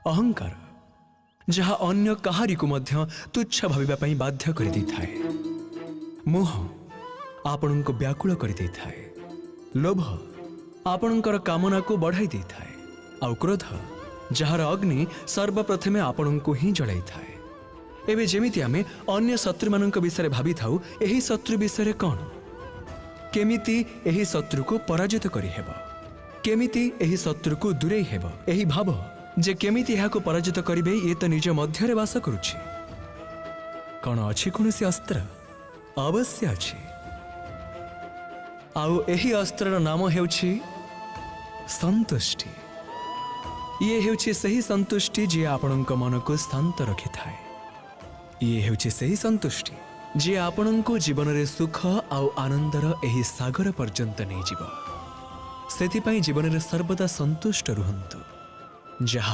ଅହଙ୍କାର, ଯାହା ଅନ୍ୟ କାହାରିକୁ ମଧ୍ୟ ତୁଚ୍ଛ ଭାବିବା ପାଇଁ ବାଧ୍ୟ କରିଦେଇଥାଏ। ମୋହ ଆପଣଙ୍କୁ ବ୍ୟାକୁଳ କରିଦେଇଥାଏ। ଲୋଭ ଆପଣଙ୍କର କାମନାକୁ ବଢ଼ାଇ ଦେଇଥାଏ। ଆଉ କ୍ରୋଧ, ଯାହାର ଅଗ୍ନି ସର୍ବପ୍ରଥମେ ଆପଣଙ୍କୁ ହିଁ ଜଳାଇଥାଏ। ଏବେ ଯେମିତି ଆମେ ଅନ୍ୟ ଶତ୍ରୁମାନଙ୍କ ବିଷୟରେ ଭାବିଥାଉ, ଏହି ଶତ୍ରୁ ବିଷୟରେ କ'ଣ? କେମିତି ଏହି ଶତ୍ରୁକୁ ପରାଜିତ କରିହେବ, କେମିତି ଏହି ଶତ୍ରୁକୁ ଦୂରେଇ ହେବ, ଏହି ଭାବ ଯେ କେମିତି ଏହାକୁ ପରାଜିତ କରିବେ, ଇଏ ତ ନିଜ ମଧ୍ୟରେ ବାସ କରୁଛି। କ'ଣ ଅଛି କୌଣସି ଅସ୍ତ୍ର? ଅବଶ୍ୟ ଅଛି। ଆଉ ଏହି ଅସ୍ତ୍ରର ନାମ ହେଉଛି ସନ୍ତୁଷ୍ଟି। ଇଏ ହେଉଛି ସେହି ସନ୍ତୁଷ୍ଟି, ଯିଏ ଆପଣଙ୍କ ମନକୁ ଶାନ୍ତ ରଖିଥାଏ। ଇଏ ହେଉଛି ସେହି ସନ୍ତୁଷ୍ଟି, ଯିଏ ଆପଣଙ୍କୁ ଜୀବନରେ ସୁଖ ଆଉ ଆନନ୍ଦର ଏହି ସାଗର ପର୍ଯ୍ୟନ୍ତ ନେଇଯିବ। ସେଥିପାଇଁ ଜୀବନରେ ସର୍ବଦା ସନ୍ତୁଷ୍ଟ ରୁହନ୍ତୁ, ଯାହା